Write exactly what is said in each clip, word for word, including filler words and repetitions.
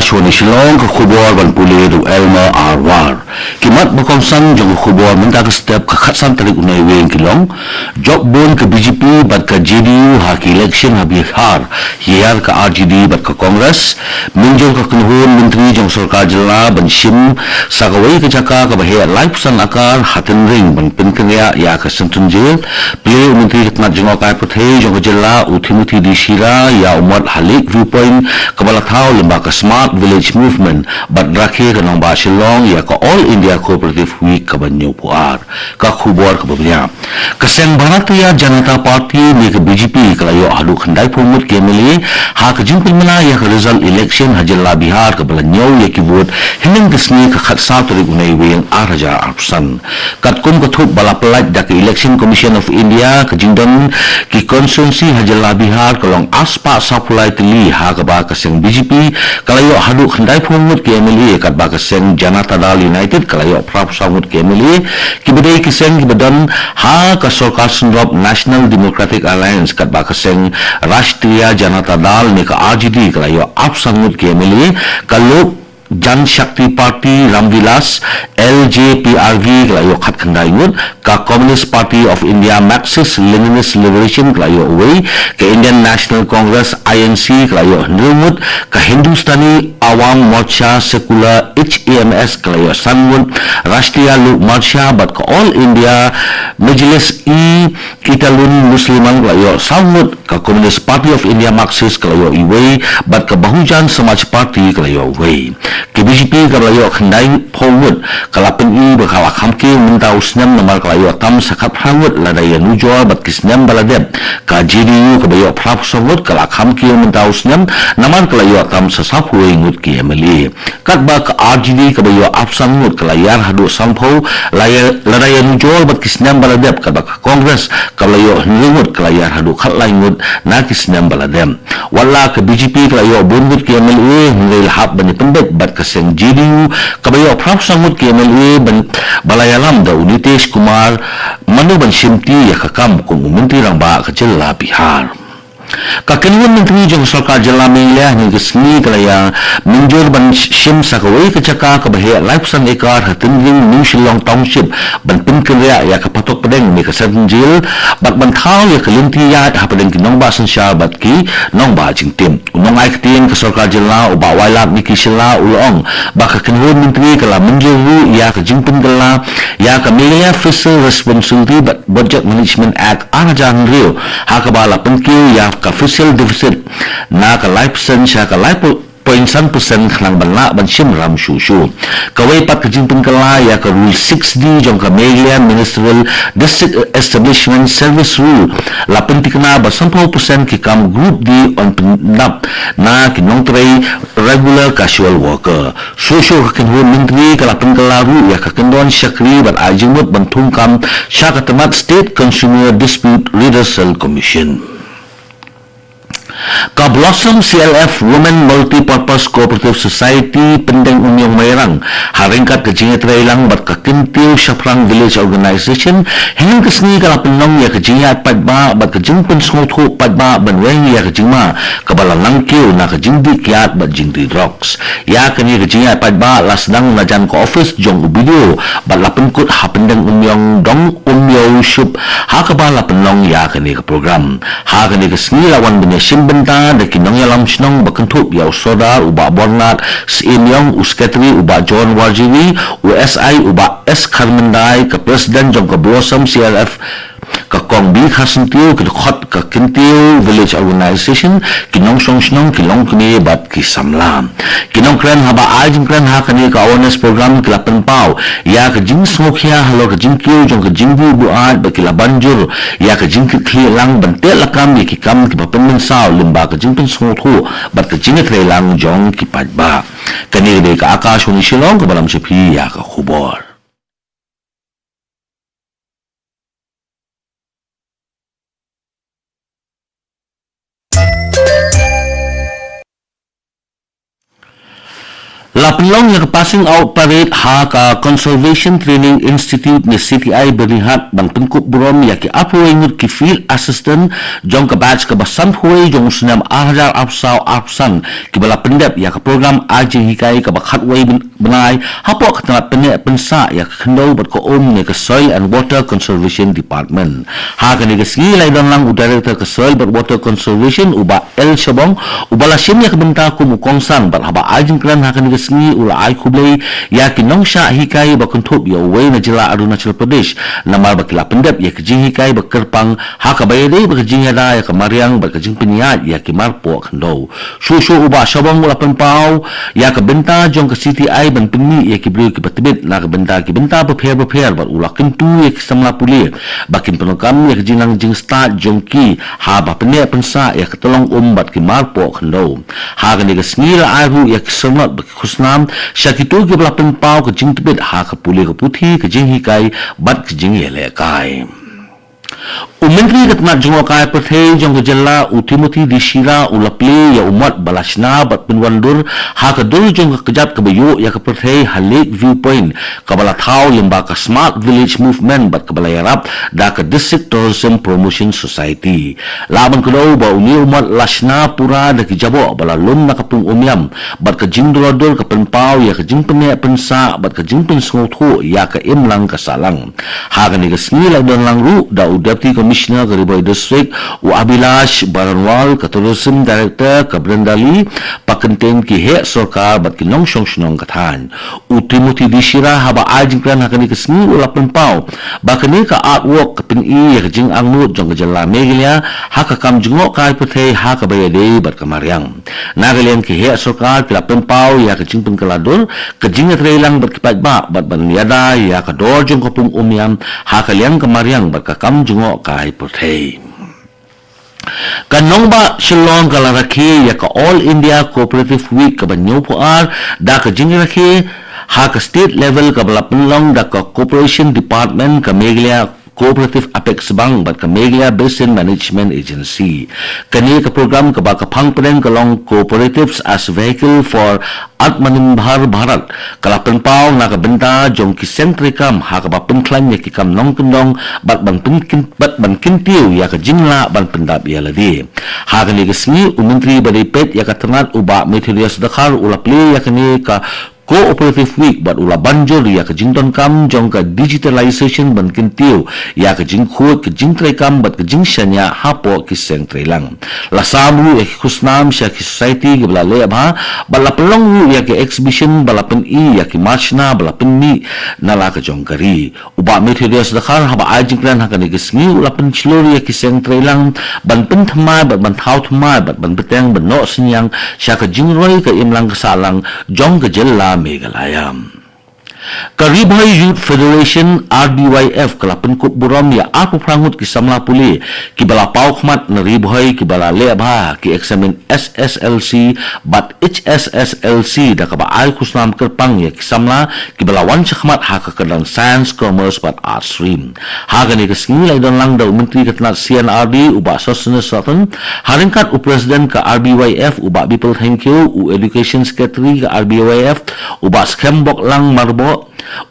Shoni Shillong, ka khubor ban pule da u Elmer R War. Ki mat ba kongsan jong ka khubor mynta ka step, ka khatsan tarik u Naiwieng ki long: jop bun ka B J P bad ka J D U ha ki election ha Bihar, hiar ka R J D bad ka Congress. Mynjur ka kynhun myntri jong sorkar jylla ban shim sa kawei ka jaka kaba heh laiphew akar ha Tynring ban pynkynriah ïa ka Central Jail. Plie u Myntri ka tnat jngohkai pyrthei jong ka jylla u Timothy D Shira ïa u mot ha Lake View Point kaba la thaw lyngba ka Smart Village Movement bad rakhe ka nongbah Shillong ïa ka All India Cooperative Week kaba hynñiewphew ar. Ka khubor kaba bniah. Ka seng Bharatiya Janata Party ne ka B J P ka la ïoh haduh khyndaiphew ngut ki M L A ha ka jingpynbna ïa ka result election ha jylla Bihar kaba la ñiew ïa ki vote hynnin ka sngi ka khatsaw tarik u Naiwieng ar hajar arphew san. Katkum ka thup ba la pyllait da ka Election Commission of India, ka jingdon ki constituency ha jylla Bihar ka long arspah sawphew lai tylli, ha kaba ka seng B J P ka la ïoh haduh khyndaiphew ngut ki M L A, katba ka seng Janata Dal United ka la ïoh phraphew saw ngut ki M L A. Kiba dei ki seng kiba don ha ka sorkar synrop National Democratic Alliance, katba ka seng Rashtriya Janata Dal ne ka R J D ka la ïoh arphew san ngut ki M L A. Ka Lok Janshakti Party, Ram Vilas, L J P R V ka la ïoh khatkhyndai ngut, ka Communist Party of India, Marxist Leninist Liberation ka la ïoh uwei, ka Indian National Congress, I N C ka la ïoh hynriew ngut, ka Hindustani Awam Morcha Secular, H A M S ka la ïoh san ngut, Rashtriya Lok Morcha bad ka All India Majlis-e-Ittihad-ul-Muslimin ka la ïoh saw ngut, ka Communist Party of India, Marxist ka la ïoh iwei, bad ka Bahujan Samaj Party ka la ïoh uwei. Ka B J P kaba la ïoh khyndaiphew ngut ka la pyni ba ka la kham kiew mynta u snem namar ka la ïoh tam sa khatphra ngut lada ïanujor bad ki snem ba la dep. Ka J D U kaba ïoh phraphew saw ngut ka la kham kiew mynta u snem namar ka la ïoh tam sa sawphew wei ngut ki M L A. Katba ka R J D kaba ïoh arphew san ngut ka la ïar haduh sanphew, la ïa-, lada ïanujor bad ki snem ba la dep, katba ka Congress kaba la ïoh hynriew ngut ka la ïar haduh khatlai ngut na ki snem ba la dep. Watla ka B J P ka la ïoh bun ngut ki M L A, hynrei la hap ban ïa pynbeit bad ka seng J D U kaba ïoh phraphew saw ngut ki M L A ban, ba la ïalam da u Nitish Kumar mano ban shimti ïa ka kam kum u Myntri Rangbah ka jylla Bihar. Ka kynhun myntri jong sorkar jylla Meghalaya hynne ka sngi ka la ïa mynjur ban sh-, shim sa kawei ka jaka kaba heh laiphew san ekar ha Tynring New Shillong Township ban pynkynriah ïa ka phatok pdeng ne ka Central Jail bad ban thaw ïa ka lynti ïaid hapdeng ki nongbah synshar bad ki nongbah jingtip. U nongai ktien ka sorkar jylla u Bah Wailadmiki Shylla u la ong ba ka kynhun myntri ka la mynjur ruh ïa ka jingpynkylla ïa ka Meghalaya Fiscal Responsibility bad Budget Management Act ar hajar hynriew, ha kaba la pynkiew ïa ka fiscal deficit na ka lai percent sha ka lai point san percent khnang ban lah ban shim ram shuh shuh. Kawei pat ka jingpynkylla ïa ka Rule six D jong ka Meghalaya Ministerial District Establishment Service Rule la pynthikna ba sanphew percent ki kam Group D yn pyndap na ki nongtrei regular casual worker. Shuh shuh ka kynhun myntri ka la pynkylla ruh ïa ka kyndon shakri bad ai jingmut ban thung kam sha ka tnat State Consumer Dispute Redressal Commission. Ka Blossom C L F Women Multipurpose Cooperative Society Pyndengumiong Mairang, ha ryngkat ka jingïatreilang bad ka Kyntiew Shaphrang Village Organization, hynnin ka sngi ka la pynlong ïa ka jingïaid paidbah bad ka jingpynsngewthuh paidbah ban weng ïa ka jingma kaba la nang kiew na ka jingdih kiad bad jingdih drugs. Ïa kane ka jingïaid paidbah la sdang na jan ka office jong u B D O bad la pynkut ha Pyndengumiong Dong Umïow Shup, ha kaba la pynlong ïa kane ka program. Ha kane ka sngi la wan ban ïashim bynta da ki nongïalam shnong ba kynthup ïa u Sordar u Bah Borngat Syiem, u Secretary u Bah John Warjri, u S I u Bah S Kharmyndai, ka President jong ka Blossom C L F ka Kong B Kharsyntiew, ki dkhot ka Kyntiew Village Organization, ki nongshong shnong, ki longkmie bad ki samla. Ki nongkren haba ai jingkren ha kane ka awareness program ki la pynpaw ïa ka jingsngewkhia halor ka jingkiew jong ka jingbuaid bad ki la ban jur ïa ka jingkitkhlieh lang ban teh lakam ïa ki kam kiba pynmynsaw lyngba ka jingpynsngewthuh bad ka jingïatreilang jong ki paidbah. Kane ka dei ka Akashvani Shillong kaba lam sha phi ïa ka khubor. La pynlong ïa ka passing out parade ha ka Conservation Training Institute ne C T I Byrnihat ban pynkup burom ïa ki arphew wei ngut ki field assistant jong ka batch kaba sanphew wei jong u snem ar hajar arphew saw arphew san kiba la pyndep ïa ka program ai jinghikai kaba khatwei bnai hapoh ka tnat pynneh pynsah ïa ka khyndew bad ka um ne ka Soil and Water Conservation Department. Ha kane ka sngi la ïadon lang u Director ka Soil bad Water Conservation u Bah L Shabong, uba la shim ïa ka bynta kum u kongsan bad haba ai jingkren ha kane ka sngi u la ai khublei ïa ki nongshah hikai ba kynthup ïa uwei na jylla Arunachal Pradesh namar ba ki la pyndep ïa ka jinghikai ba kyrpang ha kaba ïadei bad ka jingïada ïa ka mariang bad ka jingpynïaid ïa ki marpoh khyndew. Shuh shuh u Bah Shabong u la pynpaw ïa ka bynta jong ka C T I ban pynmih ïa ki briew kiba tbit na ka bynta ki bynta bapher bapher bad u la kyntu ïa ki samla pule ba kin pyndonkam ïa ka jingnang jingstad jong ki haba pynneh pynsah ïa ka tyllong um bad ki marpoh khyndew. Ha kane ka sngi la ai ruh ïa ki syrnod bad ki khusnam sha kito kiba la pynpaw ka jingtbit ha ka pule ka puthi, ka jinghikai bad ka jingïalehkai. U Myntri ka tnat jngohkai pyrthei jong ka jylla u Timothy D Shira u la plie ïa u mot ba la shna bad pynwandur ha ka dur jong ka kjat kaba ïoh ïa ka pyrthei ha Lake View Point kaba la thaw lyngba ka Smart Village Movement bad kaba la ïarap da ka District Tourism Promotion Society. La ban kdew ba une u mot la shna pura da ki jaboh ba la lum na ka pung umïam bad ka jingdura dur ka pynpaw ïa ka jingpynneh pynsah bad ka jingpynsngewthuh ïa ka imlang ka sahlang. Ha kane ka sngi la don lang ruh da u Deputy Commissioner ka Ri Bhoi District u Abhilash Baranwal, ka Tourism Director ka Brenda Lee, ba kyntien ki heh sorkar bad ki nongshong shnong ka thaiñ. U Timothy D Shira haba ai jingkren ha kane ka sngi u la pynpaw ba kane ka artwork ka pyni ïa ka jingangnud jong ka jylla Meghalaya ha ka kam jngohkai pyrthei ha kaba ïadei bad ka mariang. Na ka liang ki heh sorkar ki la pynpaw ïa ka jingpynkylla dur, ka jingïatreilang bad ki paidbah bad ban ïada ïa ka dor jong ka pung umïam ha ka liang ka mariang bad ka kam jngohkai pyrthei. Ka nongbah Shillong ka la rakhe ïa ka All India Cooperative Week kaba hynñiewphew ar da ka jingrakhe ha ka state level kaba la pynlong da ka Cooperation Department, ka Meghalaya Cooperative Apex Bank bad ka Meghalaya Basin Management Agency. Kane ka program kaba ka phang pdeng ka long Cooperatives as Vehicle for Atmanirbhar Bharat ka la pynpaw na ka bynta jong ki seng treikam ha kaba pynkhlaiñ ïa ki kam nongkyndong bad ban pynkin bad ban kyntiew ïa ka jinglah ban pyndap ïa lade. Ha kane ka sngi u Myntri ba dei peit ïa ka tnat u Bah Methodius Dkhar u la plie ïa kane ka Cooperative Week bad u la ban jur ïa ka jingdonkam jong ka digitalization ban kyntiew ïa ka jingkhuid, ka jingtreikam bad ka jingshaniah hapoh ki seng treilang. La sam ruh ïa ki khusnam sha ki society kiba la leh bha bad la pynlong ruh ïa ki exhibition ba la pyni ïa ki marshna ba la pynmih na la ka jong ka ri. U Bah Methodius Dkhar haba ai jingkren ha kane ka sngi u la pynshlur ïa ki seng treilang ban pynthymmai bad ban thaw thymmai bad ban bteng ban noh synñiang sha ka jingroi ka imlang ka sahlang jong ka jylla Meghalaya. Ka Ri Bhoi Youth Federation, R B Y F, ka la pynkup burom ïa arphew phra ngut ki samla pule kiba la paw khmat na Ri Bhoi kiba la leh bha ki eksamin S S L C bad H S S L C da kaba ai khusnam kyrpang ïa ki samla kiba la wan shakhmat ha ka kyrdan Science, Commerce bad Arts stream. Ha kane ka sngi la ïadon lang da u Myntri ka tnat C and R D u Bah Sosthenes Sohtun, ha ryngkat u President ka R B Y F u Bah Bipul Thangkhiew, u Education Secretary ka R B Y F u Bah Skhemboklang Myrboh,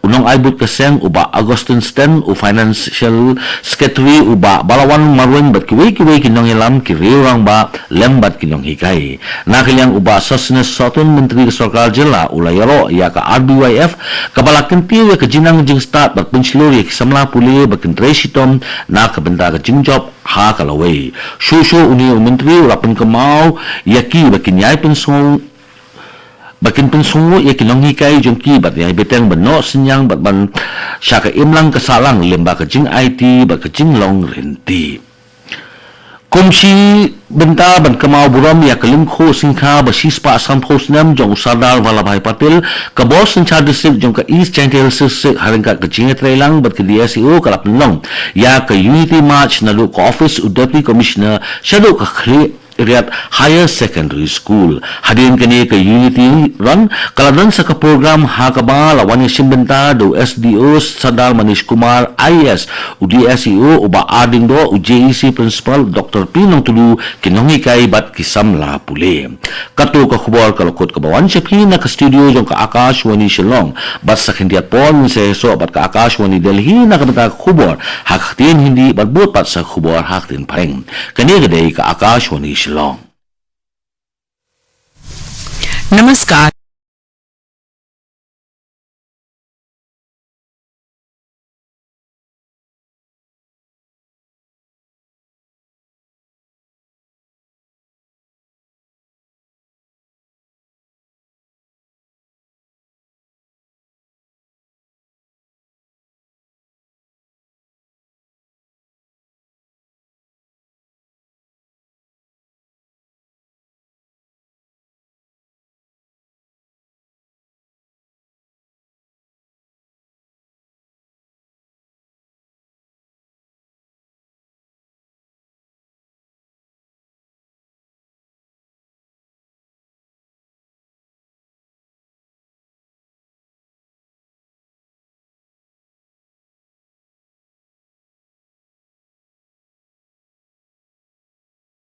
u nongai bud ka seng u Bah Augustine Sten, u Financial Secretary u Bah Balawan Marwein bad kiwei kiwei ki nongïalam, ki riew rangbah lem bad ki nonghikai. Na ka liang u Bah Sosthenes Sohtun, Myntri ka Sorkar Jylla, u la ïaroh ïa ka R B Y F kaba la kyntiew ïa ka jingnang jingstad bad pynshlur ïa ki samla pule ba kin trei shitom na ka bynta ka jingjop ha ka lawei. Shuh shuh une u Myntri u la pynkynmaw ïa ki ba kin ïai pynsngew ba kin pynsngew ïa ki nonghikai jong ki bad ïai bteng ban noh synñiang bad ban sha ka imlang ka sahlang lyngba ka jingaiti bad ka jinglong rynti. Kum shi bynta ban kynmaw burom ïa ka lyngkhuh syngkha ba shispah sanphew snem jong u Sardar Vallabhbhai Patel, ka Bor Synshar District jong ka East Jaintia Hills District ha ryngkat ka jingïatreilang bad ka D S E O ka la pynlong ïa ka Unity March naduh ka office u Deputy Commissioner shaduh ka khlieh Riat Higher Secondary School. Hadien kane ka Unity Run ka la don sa ka program ha kaba la wan ïashim bynta da u S D O Sardar Manish Kumar I A S, u D S E O u Bah R Diengdoh, u J E C Principal Doctor P Nongtulu, ki nonghikai bad ki samla pule. Kato ka khubor ka la kut kaba wan sha phi na ka studio jong ka Akashvani Shillong. Bad sa khyndiat por ngin sa ïasoh bad ka Akashvani Delhi na ka bynta ka khubor ha ka ktien Hindi bad bud pat sa ka khubor ha ka ktien Phareng. Kane ka dei ka Akashvani Shillong. नमस्कार।